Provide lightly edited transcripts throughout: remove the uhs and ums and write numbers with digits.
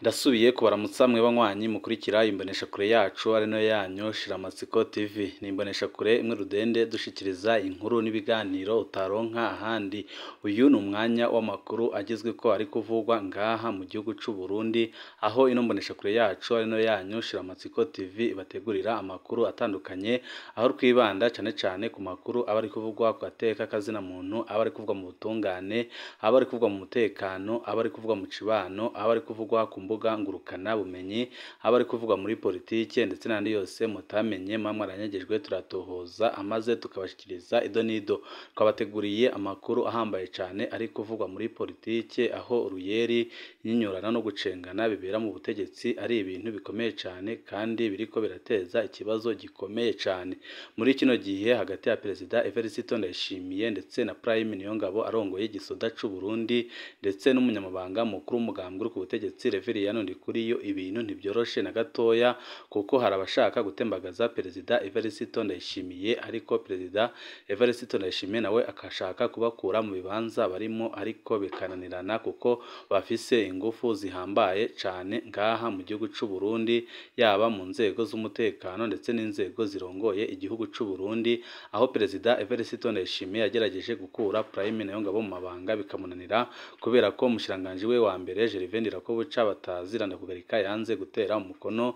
Ndasubiye kubaramutsa mwe banywanyi mukurikira imboneshakure yacu ari nayo yanyu Shiramatsiko TV. Ni imboneshakure imwe rudende dushikiriza inkuru n'ibiganiro utaronka ahandi. Uyu ni umwanya w'amakuru agezweko ari kuvugwa ngaha mu gihugu c'u Burundi, aho ino mboneshakure yacu ari nayo yanyu Shiramatsiko TV ibategurira amakuru atandukanye, aho twibanda cane cane ku makuru aba ari kuvugwa ku gateka kazina muntu, aba ari kuvugwa mu butungane, aba ari kuvugwa mu mutekano, aba ari kuvugwa mu cibano, aba ari kuvugwa ku mbuga ngurukana bumenyi, aba ari kuvugwa muri politike ndetse n'andi yose mutamenye muba mwaranyagejwe, turatohoza amaze tukabashikiriza ido n'ido. Twabateguriye amakuru ahambaye cane ari kuvugwa muri politike, aho uruyeri, inyinyurana no gucengana bibera mu butegetsi ari ibintu bikomeye cane kandi biriko birateza ikibazo gikomeye cane. Muri kino gihe hagati ya Perezida Evariste Ndayishimiye ndetse na Prime Niyongabo arongoye igisoda c'u Burundi ndetse n'umunyamabanga mukuru w'umugambwe uri ku butegetsi Reveriyano Ndikuriyo, ibintu ntibyoroshe na gatoya kuko hari abashaka gutembagaza Perezida Evariste Ndayishimiye, ariko Perezida Evariste Ndayishimiye nawe akashaka kubakura mu bibanza barimo, ariko bikananirana kuko bafise ingufu zihambaye cane ngaha mu gihugu c'u Burundi, yaba mu nzego z'umutekano ndetse n'inzego zirongoye igihugu c'u Burundi, aho Perezida Evariste Ndayishimiye yagerageje gukura Prime Niyongabo mu mabanga bikamunanira kubera ko umushikiranganji we wa mbere Gervais Ndirakobuca batazirana kugarika yanze gutera umukono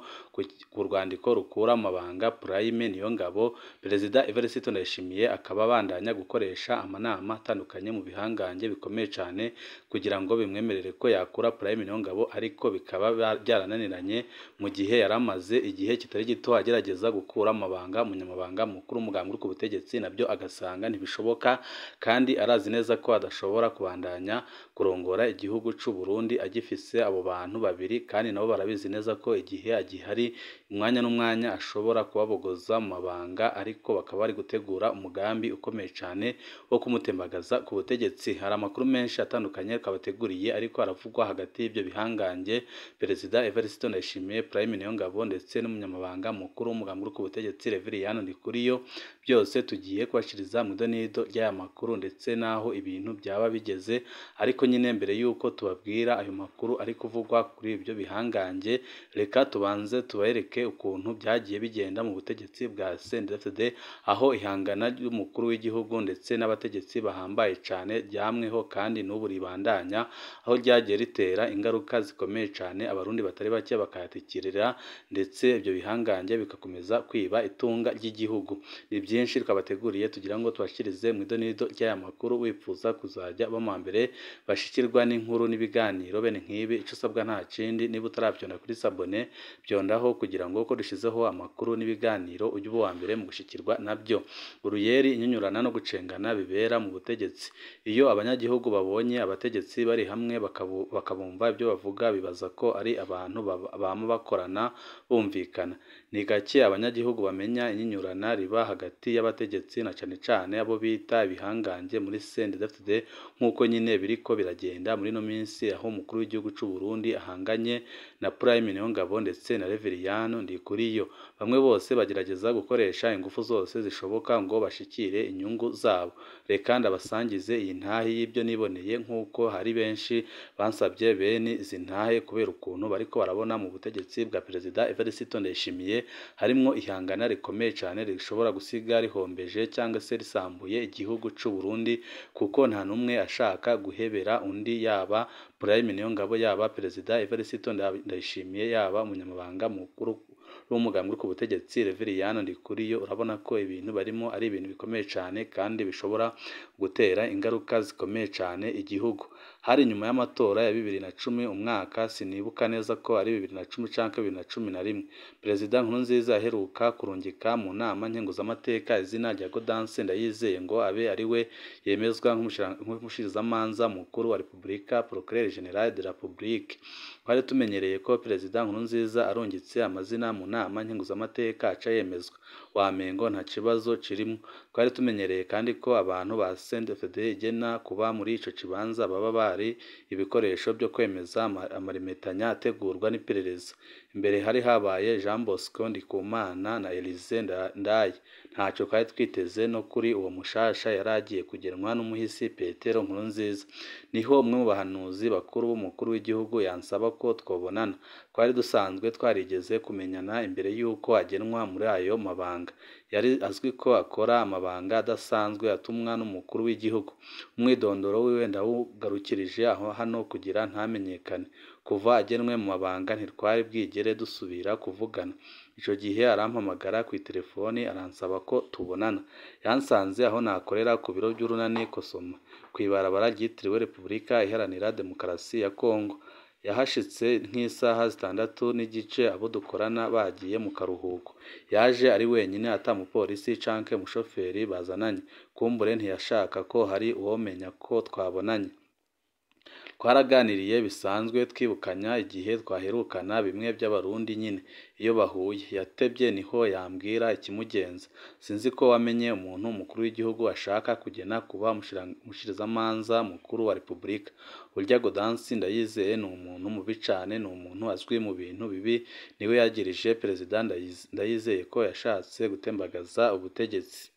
ku rwandiko rukura amabanga Prime Niyongabo. Perezida Evariste Ndayishimiye akaba abandanya gukoresha amanama atandukanye mu bihangange bikomeye cane kugira ngo bimwemerere ko yakura Prime Niyongabo, ariko bikaba byarananiranye mu gihe yaramaze igihe kitari gito agerageza gukura amabanga umunyamabanga mukuru w'umugambwe uri ku butegetsi, nabyo agasanga ntibishoboka kandi arazi neza ko adashobora kubandanya kurongora igihugu c'u Burundi agifise abo bantu babiri, kandi nabo barabizi neza ko igihe agihari umwanya n'umwanya ashobora kubabogoza mu mabanga, ariko bakaba bari gutegura umugambi ukomeye cane wo kumutembagaza ku butegetsi. Hari amakuru menshi atandukanye twabateguriye ariko aravugwa hagati y'ivyo bihangange Perezida Evariste Ndayishimiye, Prime Niyongabo ndetse n'umunyamabanga mukuru w'umugambwe uri ku butegetsi Reveriyano Ndikuriyo. Byose tugiye kubashikiriza mu idonido ry'aya makuru ndetse n'aho ibintu byaba bigeze, ariko nyine mbere y'uko tubabwira ayo makuru ari kuvugwa kuri ibyo bihangange, reka tubanze tubereke ukuntu byagiye bigenda mu butegetsi bwa CNDD-FDD, aho ihangana ry'umukuru w'igihugu ndetse n'abategetsi bahambaye cane ryamweho kandi n'ubu ribandanya, aho ryagiye ritera ingaruka zikomeye cane abarundi batari bake bakayatikirira, ndetse ibyo bihangange bigakomeza kwiba itunga ry'igihugu. Ni byinshi twabateguriye tugira ngo tubashikirize mu idonido ry'aya makuru. Wifuza kuzajya uba mu mbere bashikirwa n'inkuru n'ibiganiro bene nk'ibi, ico usabwa nta kindi, niba utaravyonda kuri sabone vyondaho kugira ngo uko dushizeho amakuru n'ibiganiro ujye uba uwa mbere mu gushikirwa nabyo. Uruyeri, inyinyurana no gucengana bibera mu butegetsi. Iyo abanyagihugu babonye abategetsi bari hamwe bakabumva ibyo bavuga, bibaza ko ari abantu bama bakorana bumvikana. Ni gake abanyagihugu bamenya inyinyurana riba hagati y'abategetsi na cane cane abo bita ibihangange muri CNDD-FDD, nk'uko nyine biriko biragenda muri ino minsi, aho umukuru w'igihugu c'u Burundi ahanganye na Prime Niyongabo ndetse na Reveriyano Ndikuriyo. Bamwe bose bagerageza gukoresha ingufu zose zishoboka ngo bashikire inyungu zabo. Reka ndabasangize iyi ntahe y'ibyo niboneye, nk'uko hari benshi bansabye bene izi ntahe kubera ukuntu bariko barabona mu butegetsi bwa Perezida Evariste Ndayishimiye harimwo ihangana rikomeye cane rishobora gusiga rihombeje cyangwa se risambuye igihugu c'u Burundi, kuko nta n'umwe ashaka guhebera undi, yaba Prime Niyongabo, yaba Perezida Evariste Ndayishimiye, yaba umunyamabanga mukuru w'umugambwe uri ku butegetsi Reveriyano Ndikuriyo. Urabona ko ibintu barimo ari ibintu bikomeye cane kandi bishobora gutera ingaruka zikomeye cane igihugu. Hari nyuma y'amatora ya 2010, umwaka sinibuka neza ko ari 2010 canke 2011, Perezida Nkurunziza aheruka kurungika mu nama nkenguzamateka izina rya Gaudence Ndayizeye ngo abe ari we yemezwa nk'umushikirizamanza mukuru wa Repubulika, Procureur General de la République. Twari tumenyereye ko Perezida Nkurunziza arungitse amazina mu nama nkenguzamateka aca yemezwa, wamengo nta kibazo kirimwo. Twari tumenyereye kandi ko abantu ba CNDD-FDD igena kuba muri ico kibanza baba bari ibikoresho byo kwemeza amarimetanya ategurwa n'iperereza. Imbere hari habaye Jean Bosco Ndikumana na Elysée Ndaye. Ntaco twari twiteze no kuri uwo mushasha yari agiye kugenwa n'umuhisi Petero Nkurunziza. Niho umwe mu bahanuzi bakuru b'umukuru w'igihugu yansaba ko twobonana. Twari dusanzwe twarigeze kumenyana imbere y'uko agenwa muri ayo mabanga. Yari azwi ko akora amabanga adasanzwe atumwa n'umukuru w'igihugu. Umwidondoro wiwe ndawugarukirije aho hano kugira ntamenyekane. Kuva agenwe mu mabanga ntitwari bwigere dusubira kuvugana. Ico gihe arampamagara kw'iterefoni aransaba ko tubonana. Yansanze aho nakorera ku biro vy'urunani Kosoma, kw'ibarabara ryitiriwe Repubulika Iharanira Demokarasi ya Kongo. Yahashitse nk'isaha 6:30 abo dukorana bagiye mu karuhuko. Yaje ari wenyine ata mupolisi canke umushoferi bazananye. Kumbure ntiyashaka ko hari uwomenya ko twabonanye. Twaraganiriye bisanzwe twibukanya igihe twaherukana bimwe by'abarundi nyine iyo bahuye. Yatevye niho yambwira ikimugenza. Sinzi ko wamenye umuntu umukuru w'igihugu ashaka kugena kuba umushikirizamanza mukuru wa Repubulika. Burya Gaudence Ndayizeye ni umuntu mubi cane, ni umuntu azwi mu bintu bibi, niwe yagirije Perezida Ndayizeye ko yashatse gutembagaza ubutegetsi.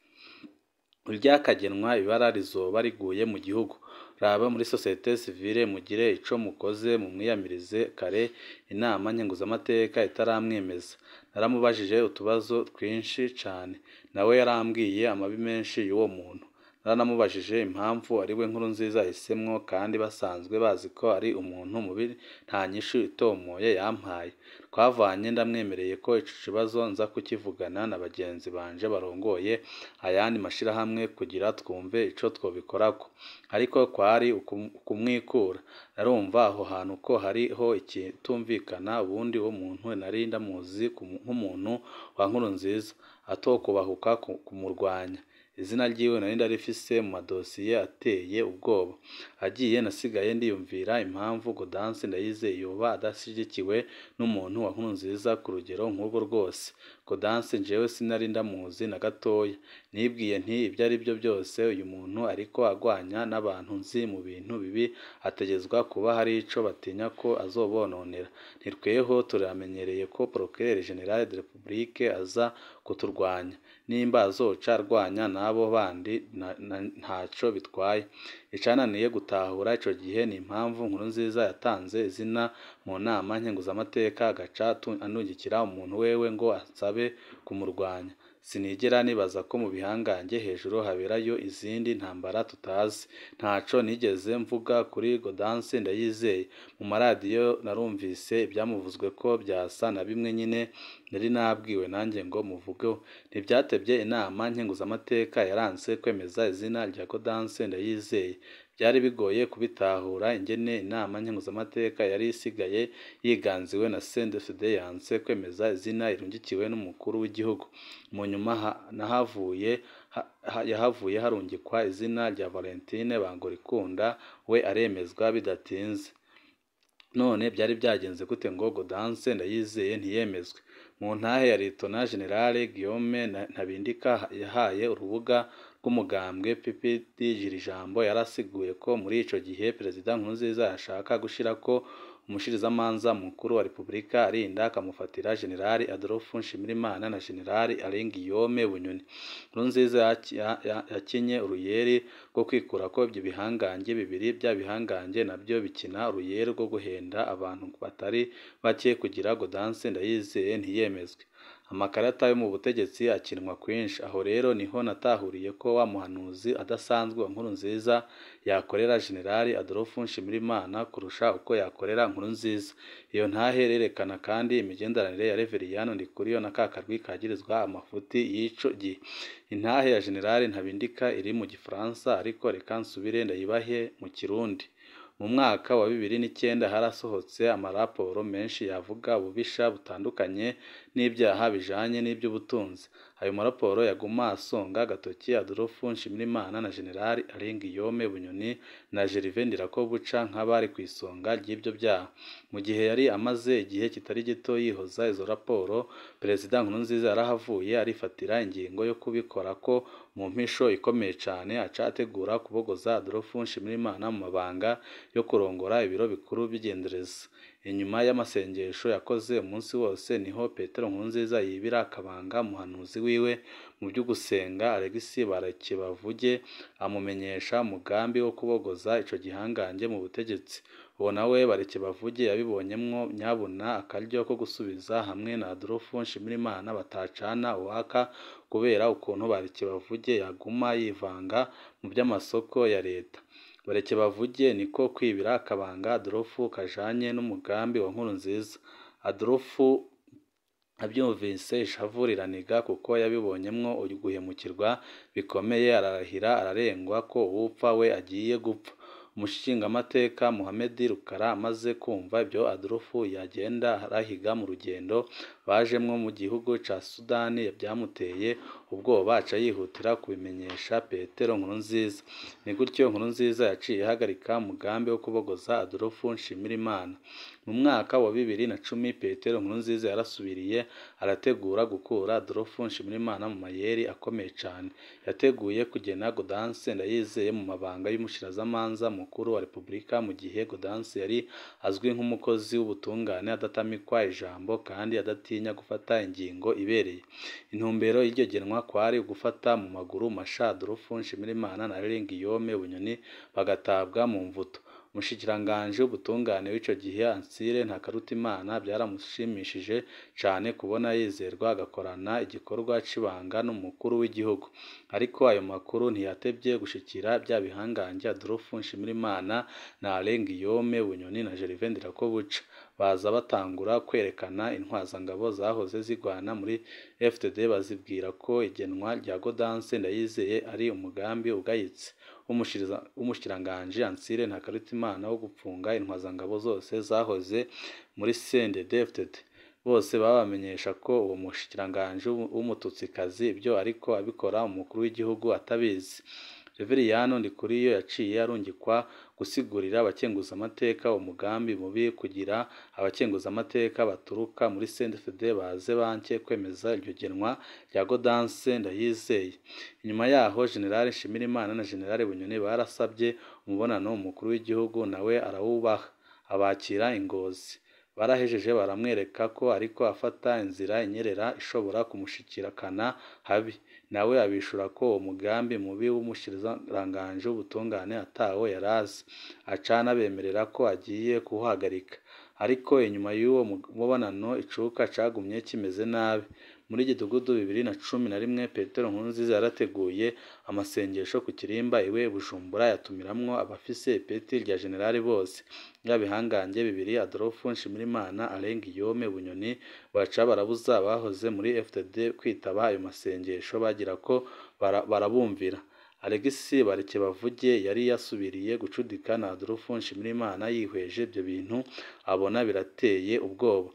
Burya kagenwa ibara rizoba riguye mu gihugu. Raba muri societe civile mugire ico mukoze mumwiyamirize kare inama nkenguzamateka itaramwemeza. Naramubajije utubazo twinshi cane, nawe yarambwiye amabi menshi y'uwo muntu. Naranamubajije impamvu ariwe Nkurunziza yahisemwo kandi basanzwe bazi ko ari umuntu mubi, nta nyishu itomoye yampaye. Twavanye ndamwemereye ko ico kibazo nza kukivugana na bagenzi banje barongoye ayandi mashirahamwe kugira twumve ico twobikorako. Ariko kwari ukumwikura. Narumva aho hantu ko hariho ikitumvikana, ubundi uwo muntu nari ndamuzi nk'umuntu wa Nkurunziza, atokubahuka kumurwanya. Izina ryiwe nari ndarifise mu madosiye ateye ubwoba. Agiye nasigaye ndiyumvira impamvu Gaudence Ndayizeye yoba adashigikiwe n'umuntu wa Nkurunziza ku rugero nk'urwo rwose. Gaudence jewe sinari ndamuzi na gatoya. Nibwiye nti ibyo ari byo byose uyu muntu ariko agwanya n'abantu nzi mu bintu bibi, ategerezwa kuba hari ico batinya ko azobononera. Ntitweho turamenyereye ko Procureur General de Republique aza kuturwanya. Nimba azoca arwanya n'abo bandi ntaco bitwaye. Icananiye gutahura ico gihe ni impamvu Nkurunziza yatanze izina mu nama nkenguzamateka agaca anungikira umuntu wewe ngo ansabe kumurwanya. Sinigera nibaza ko mu bihangange hejuru haberayo izindi ntambara tutazi. Ntaco nigeze mvuga kuri Gaudence Ndayizeye. Mu maradiyo narumvise ivyamuvuzwe ko vyasa na bimwe nyine nari nabwiwe nanjye ngo muvugeho. Ntivyatevye inama nkenguzamateka yaranse kwemeza izina rya Gaudence Ndayizeye. Byari bigoye kubitahura ingene inama nkenguzamateka yari isigaye yiganziwe na CNDD-FDD yanse kwemeza izina irungikiwe n'umukuru w'igihugu. Mu nyuma yahavuye harungikwa izina rya Valentine Bangorikunda, we aremezwa bidatinze. None byari byagenze gute ngo Gaudence Ndayizeye ntiyemezwe? Mu ntahe ya Liyetona General Guillaume Ntabindika yahaye urubuga rw'umugambwe PPD Girijambo yarasiguye ko muri ico gihe Perezida Nkurunziza yashaka gushirako umushikirizamanza mukuru wa Repubulika arinda akamufatira General Adolphe Nshimirimana na General Alain Guillaume Bunyoni. Nkurunziza yakinye uruyeri rwo kwikurako ivyo bihangange bibiri bya bihangange navyo bikina uruyeri rwo guhenda abantu batari bake kugira Gaudence Ndayizeye ntiyemezwe. Amakarata yo mu butegetsi akinwa kwinshi. Aho rero niho natahuriye ko wa muhanuzi adasanzwe wa Nkurunziza yakorera General Adolphe Nshimirimana kurusha uko yakorera Nkurunziza. Iyo ntahe irerekana kandi imigenderanire ya Reveriyano Ndikuriyo na Kakarwi kagirizwa amafuti y'ico gihe. Intahe ya General Ntabindika iri mu Gifaransa, ariko reka nsubire ndayibahe mu Kirundi. Mu mwaka wa 2009 harasohotse amaraporo menshi yavuga ububisha butandukanye n'ibyaha bijanye n'ivy'ubutunzi. Ayo maraporo yaguma asonga agatoki Adolphe Nshimirimana na General Alain Guillaume Bunyoni na Gervais Ndirakobuca nk'abari kw'isonga ry'ivyo vyaha. Mu gihe yari amaze igihe kitari gito yihoza izo raporo, Perezida Nkurunziza yarahavuye arifatira ingingo yo kubikorako mu mpisho ikomeye cane, aca ategura kubogoza Adolphe Nshimirimana mu mabanga yo kurongora ibiro bikuru vy'igendereza. Inyuma y'amasengesho yakoze umunsi wose niho Petero Nkurunziza yibira akabanga umuhanuzi wiwe mu vy'ugusenga Alexis Barekebavuge, amumenyesha umugambi wo kubogoza ico gihangange mu butegetsi. Uwo nawe Barekebavuge yabibonyemwo nyabuna akaryo ko gusubiza hamwe na Adolphe Nshimirimana batacana uwaka kubera ukuntu Barekebavuge yaguma yivanga mu vy'amasoko ya leta. Barekebavuge niko kwibira akabanga Adolphe kajanye n'umugambi wa Nkurunziza. Adolphe avyumvise ishavu riraniga kuko yabibonyemwo uguhemukirwa bikomeye, ararahira ararengwa ko uwupfa we agiye gupfa. Umushingamateka Mohamed Rukara amaze kumva ivyo Adolphe yagenda arahiga mu rugendo bajemwo mu gihugu ca Sudani vyamuteye ubwoba, aca yihutira kubimenyesha Petero Nkurunziza. Ni gutyo Nkurunziza yaciye ahagarika umugambi wo kubogoza Adolphe Nshimirimana. Mu mwaka wa 2010 Petero Nkurunziza yarasubiriye arategura gukura Adolphe Nshimirimana mu mayeri akomeye cane. Yateguye kugena Gaudence Ndayizeye mu mabanga y'umushikirizamanza mukuru wa Repubulika, mu gihe Gaudence yari azwi nk'umukozi w'ubutungane adatamikwa ijambo kandi adatinya gufata ingingo ibereye. Intumbero y'iryo genwa kwari ugufata mu maguru masha Adolphe Nshimirimana na Alain Guillaume Bunyoni bagatabwa mu mvuto. Umushikiranganji w'ubutungane w'ico gihe Ansile Ntakarutimana byaramushimishije cane kubona yizerwa agakorana igikorwa c'ibanga n'umukuru w'igihugu. Ariko ayo makuru ntiyatevye gushikira vya bihangange Adolphe Nshimirimana na Alain Guillaume Bunyoni na Gervais Ndirakobuca, baza batangura kwerekana intwazangabo zahoze zigwana muri FDD, bazibwira ko igenwa rya Gaudence Ndayizeye ari umugambi ugayitse w'umushikiranganji Ansile Ntakarutimana wo gupfunga intwazangabo zose zahoze muri CNDD-FDD. Bose babamenyesha ko uwo mushikiranganji w'umututsikazi ibyo ariko abikora umukuru w'igihugu atabizi. Reveriyano Ndikuriyo yaciye arungikwa gusigurira abakenguzamateka umugambi mubi kugira abakenguzamateka baturuka muri CNDD-FDD baze banke kwemeza iryo genwa rya Gaudence Ndayizeye. Inyuma yaho General Nshimirimana na General Bunyoni barasabye umubonano umukuru w'igihugu, nawe arawubaha, abakira i Ngozi. Barahejeje baramwereka ko ariko afata inzira inyerera ishobora kumushikirana habi, nawe abishura ko uwo mugambi mubi w'umushikiranganji w'ubutungane atawo yarazi, aca anabemerera ko agiye kuwuhagarika. Ariko inyuma y'uwo mubonano icuka cagumye kimeze nabi. Muri Gitugudu 2011 Petero Nkurunziza yarateguye amasengesho ku kirimba iwe Bujumbura, yatumiramwo abafise ipeti rya generali bose. Vya bihangange bibiri Adolphe Nshimirimana, Alain Guillaume Bunyoni baca barabuza abahoze muri FDD kwitaba ayo masengesho bagira ko barabumvira. Alexis Barekebavuge yari yasubiriye gucudika na Adolphe Nshimirimana, yihweje ivyo bintu abona birateye ubwoba.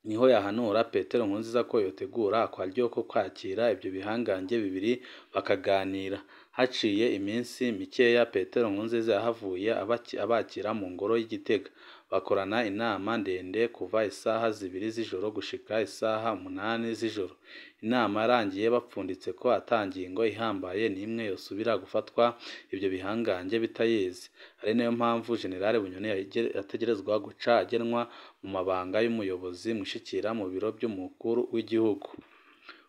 Niho yahanura Petero Nkurunziza ko yotegura akaryo ko kwakira ivyo bihangange bibiri bakaganira. Haciye iminsi mikeya Petero Nkurunziza yahavuye abakira mu ngoro y'i Gitega, bakorana inama ndende kuva isaha 2 z'ijoro gushika isaha 8 z'ijoro. Inama yarangiye bapfunditse ko ata ngingo ihambaye n'imwe yosubira gufatwa ivyo bihangange bitayizi. Ari nayo mpamvu General Bunyoni yategerezwa guca agenwa mu mabanga y'umuyobozi mwishikira mu biro vy'umukuru w'igihugu,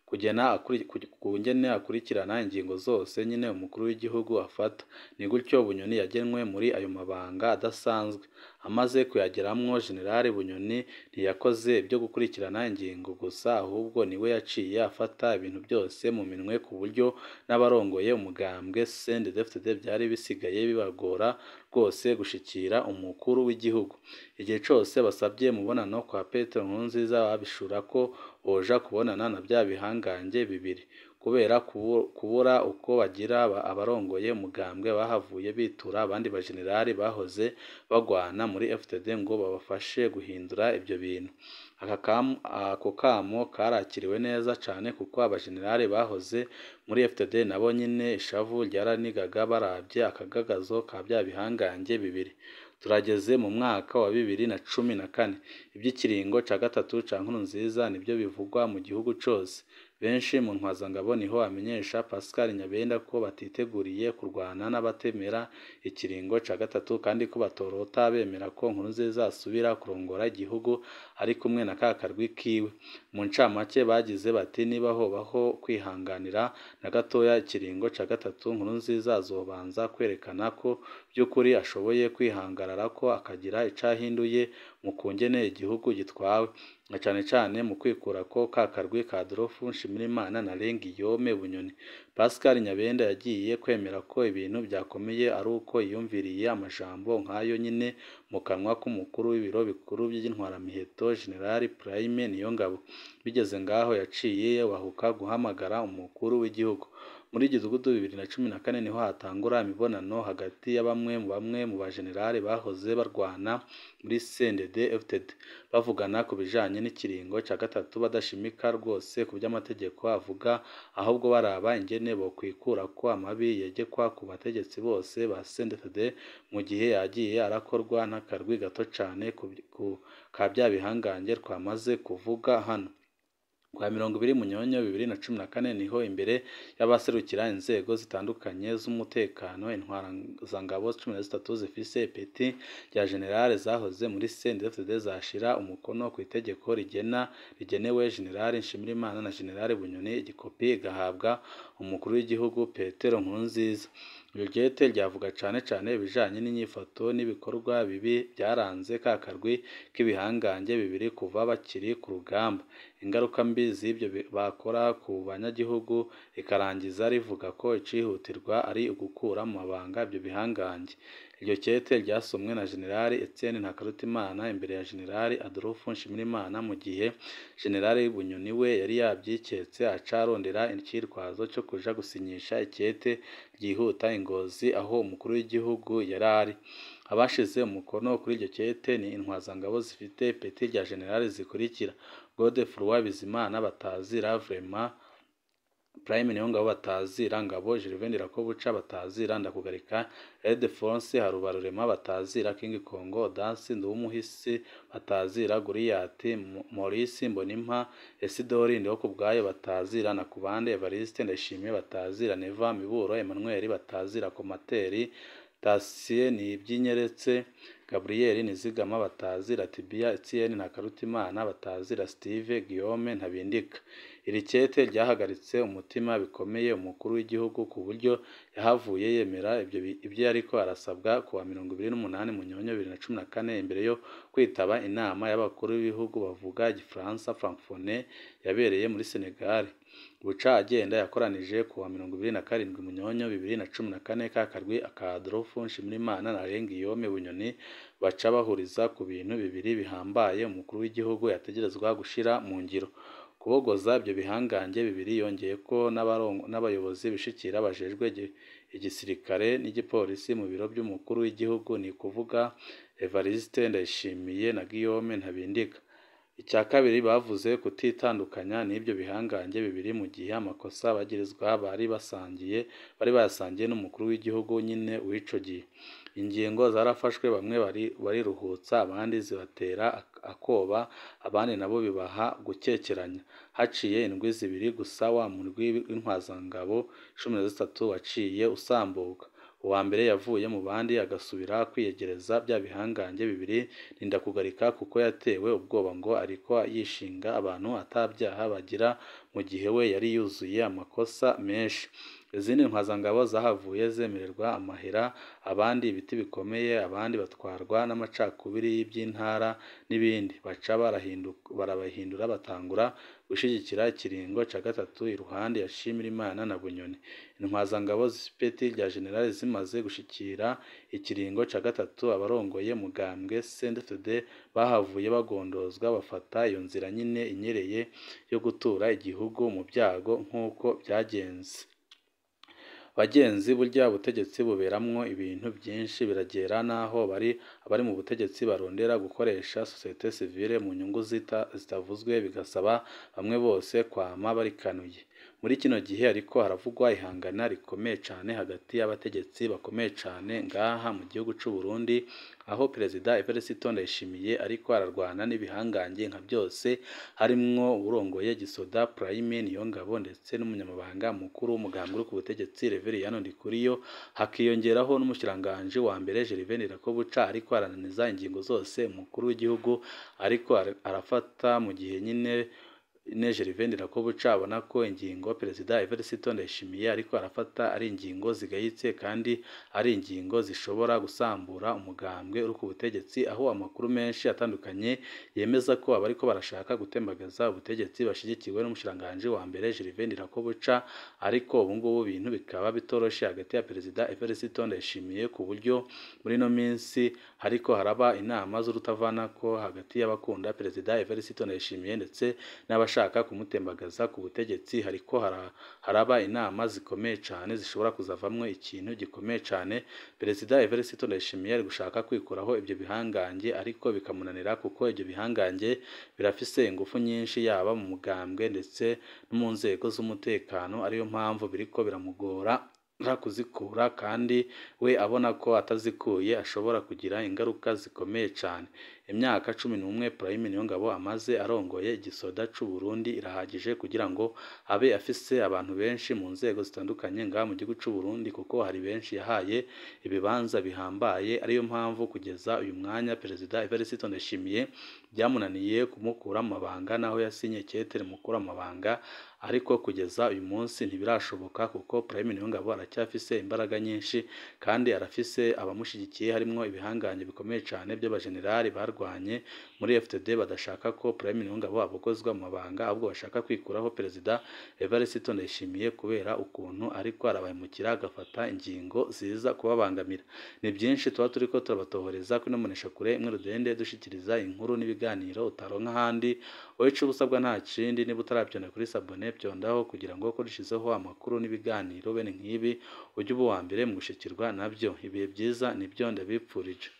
kugena akurikirana ingingo zose nyene umukuru w'igihugu afata. Ni gutyo Bunyoni yagenwe muri ayo mabanga adasanzwe. Amaze kuyageramwo, General Bunyoni ntiyakoze ivyo gukurikirana ingingo gusa, ahubwo niwe yaciye afata ibintu byose mu minwe, ku buryo n'abarongoye umugambwe CNDD-FDD vyari bisigaye bibagora rwose gushikira umukuru w'igihugu. Igihe cose basabye umubonano kwa Petero Nkurunziza babishura ko boja kubonana na vya bihangange bibiri. Kubera kubura uko bagira, abarongoye umugambwe bahavuye bitura abandi bajenerali bahoze bagwana muri FDD ngo babafashe guhindura ivyo bintu. Ako kamo karakiriwe neza cane kuko abajenerali bahoze muri FDD nabo nyene ishavu ryaranigaga baravye akagagazo ka vya bihangange bibiri. Turageze mu mwaka wa 2014, ivy'ikiringo ca gatatu ca Nkurunziza nivyo bivugwa mu gihugu cose. Benshi mu ntwazangabo niho amenyesha Pascal Nyabenda ko batiteguriye kurwana n'abatemera ikiringo ca gatatu, kandi ko batorota bemera ko Nkurunziza asubira kurongora igihugu ari kumwe na ka karwi kiwe. Mu ncamake bagize bati niba hobaho kwihanganira na gatoya ikiringo ca gatatu, Nkurunziza azobanza kwerekana ko by'ukuri ashoboye kwihangarara ko akagira icahinduye mu kungene igihugu gitwawe, na cane cane mu kwikurako ka karwi ka Adolphe Nshimirimana na Guillaume Bunyoni. Pascal Nyabenda yagiye kwemera ko ibintu byakomeye ari uko yiyumviriye amajambo nk'ayo nyine mu kanwa k'umukuru w'ibiro bikuru by'intwaramiheto General Prime Niyongabo. Bigeze ngaho yaciye bahuka guhamagara umukuru w'igihugu. Muri Gitugutu 2014 niho hatangura imibonano hagati ya bamwe mu bajenerali bahoze barwana muri CNDD-FDD, bavugana ku bijanye n'ikiringo ca gatatu badashimika rwose ku by'amategeko avuga, ahubwo baraba ingene bokwikurako amabi yegekwa ku bategetsi bose ba CNDD mu gihe yagiye arakorwa n'akarwi gato cane ka bya bihangange twamaze kuvuga hano. Kwa 20 Munyonyo 2014 niho imbere y'abaserukira inzego zitandukanye z'umutekano intwarazangabo 13 zifise ipeti rya generale zahoze muri CNDD-FDD zashira umukono ku itegeko rigenewe General Nshimirimana na General Bunyoni, igikopi igahabwa umukuru w'igihugu Petero Nkurunziza. Iryo jete ryavuga cane cane ibijanye n'inyifato n'ibikorwa bibi byaranze ka karwi k'ibihangange bibiri kuva bakiri ku rugamba, ingaruka mbi z'ibyo bakora ku banyagihugu, rikarangiza rivuga ko icihutirwa ari ugukura mu mabanga ibyo bihangange. Iryo kete ryasomwe na General Etienne Ntakarutimana imbere ya General Adolphe Nshimirimana, mu gihe General Bunyoni we yari yabyiketse aca arondera icitwazo cyo kuja gusinyisha ikete ryihuta i Ngozi aho umukuru w'igihugu yari ari. Abashize umukono kuri iryo kete ni intwazangabo zifite ipeti rya general zikurikira: Godefroid Bizimana batazira Vraiment, Prime Niyongabo batazira Ngabo, Gervais Ndirakobuca batazira Ndakugarika, Ildefonse Harubarurema batazira King Kongo, Audace Nduwumuhisi batazira Guriyati, Maurice Mbonimpa, Esidori Ndihokubwayo batazira Nakubande, Evariste Ndayishimiye batazira Neva, Miburo Emmanuel batazira Komateri, Tatien Nibyinyeretse, Gabriel Nizigama batazira Tibia, Etienne Ntakarutimana batazira Steve Guillaume Ntabindika. Iri kete ryahagaritse umutima bikomeye umukuru w'igihugu ku buryo yahavuye yemera ibyo yariko arasabwa kuwa 28 Munyonyo 2014 imbere yo kwitaba inama y'abakuru b'ibihugu bavuga igifaransa Francophonie yabereye muri Senegal. Buca agenda yakoranije kuwa 27 Munyonyo 2014 ka karwi ka Adolphe Nshimirimana na Guillaume Bunyoni baca bahuriza ku bintu bibiri bihambaye umukuru w'igihugu yategerezwa gushira mu ngiro: kubogoza ibyo bihangange bibiri. Yongeye ko n'abayobozi bishikira bajejwe igisirikare n'igipolisi mu biro by'umukuru w'igihugu, ni kuvuga Evariste Ndayishimiye na Guillaume Ntabindika. Icya kabiri bavuze kutitandukanya n'ibyo bihangange bibiri mu gihe amakosa bagirizwa bari bayasangiye n'umukuru w'igihugu nyine w'ico gihe. Ingingo zarafashwe, bamwe bariruhutsa, abandi zibatera akoba, abandi nabo bibaha gukekeranya. Haciye indwi zibiri gusa wa murwi w'intwazangabo 13 waciye usambuka. Uwa mbere yavuye mu bandi agasubira kwiyegereza bya bihangange bibiri ni Ndakugarika, kuko yatewe ubwoba ngo ariko yishinga abantu atabyaha bagira, mu gihe we yari yuzuye amakosa menshi. Izindi ntwazangabo zahavuye zemererwa amahera, abandi ibiti bikomeye, abandi batwarwa n'amacakubiri y'iby'intara n'ibindi. Baca barabahindura batangura gushyigikira ikiringo ca gatatu iruhande ya Nshimirimana na Bunyoni. Intwazangabo z'ipeti rya general zimaze gushikira ikiringo ca gatatu, abarongoye mugambwe CNDD-FDD bahavuye bagondozwa bafata iyo nzira nyine inyereye yo gutura igihugu mu byago nk'uko byagenze. Bagenzi, burya ubutegetsi buberamwo ibintu byinshi, biragera n'aho abari mu butegetsi barondera gukoresha société civile mu nyungu zitavuzwe, bigasaba bamwe bose kwama barikanuye. Muri kino gihe ariko haravugwa ihangana rikomeye cane hagati y'abategetsi bakomeye cane ngaha mu gihugu c'u Burundi, aho Perezida Evariste Ndayishimiye ariko ararwana n'ibihangange nka byose, harimwo uwurongoye Gisoda Prime Niyongabo ndetse n'umunyamabanga mukuru w'umugambwe uri ku butegetsi Reveriyano Ndikuriyo, hakiyongeraho n'umushikiranganji wa mbere Gervais Ndirakobuca ariko arananiza ingingo zose umukuru w'igihugu ariko arafata mu gihe nyine Gervais Ndirakobuca abona ko ingingo Perezida Evariste Ndayishimiye ariko arafata ari ingingo zigayitse kandi ari ingingo zishobora gusambura umugambwe uri ku butegetsi, aho amakuru menshi atandukanye yemeza ko abariko barashaka gutembagaza ubutegetsi bashigikiwe n'umushikiranganji wa mbere Gervais Ndirakobuca, ariko ubu ngubu ibintu bikaba bitoroshe hagati ya Perezida Evariste Ndayishimiye, ku buryo muri ino minsi hariko haraba inama z'urutavanako hagati y'abakunda Perezida Evariste Ndayishimiye ndetse n'abashaka kumutembagaza ku butegetsi. Hariko haraba inama zikomeye cane zishobora kuzavamwo ikintu gikomeye cane. Perezida Evariste Ndayishimiye ari gushaka kwikuraho ibyo bihangange ariko bikamunanira, kuko ibyo bihangange birafise ingufu nyinshi yaba mu mugambwe ndetse no mu nzego z'umutekano, ariyo mpamvu biriko biramugora kuzikura, kandi we abona ko atazikuye ashobora kugira ingaruka zikomeye cane. Imyaka 11 Prime Niyongabo amaze arongoye igisoda c'u Burundi irahagije kugira ngo abe afise abantu benshi mu nzego zitandukanye ngaha mu gihugu c'u Burundi, kuko hari benshi yahaye ibibanza bihambaye, ariyo mpamvu kugeza uyu mwanya Perezida Evariste Ndayishimiye byamunaniye kumukura mu mabanga, naho yasinye ikete rimukura mu mabanga, ariko kugeza uyu munsi ntibirashoboka kuko Prime Niyongabo aracyafise imbaraga nyinshi kandi arafise abamushigikiye, harimwo ibihangange bikomeye cane by'abajenerali barwanye muri FDD badashaka ko Prime Niyongabo abogozwa mu mabanga, ahubwo bashaka kwikuraho Perezida Evariste Ndayishimiye kubera ukuntu ariko arabahemukira agafata ingingo ziza kubabangamira. Ni byinshi tuba turiko turabatohoreza kuri ino mboneshakure imwe rudende, dushikiriza inkuru n'ibiganiro utaronka ahandi. Wowe ico usabwa nta kindi, niba utaravyonda kuri sabone byondaho kugira ngo ko dushizeho amakuru n'ibiganiro bene nk'ibi ujye uba uwa mbere mu gushikirwa nabyo. Ibihe byiza nibyo ndabipfurije.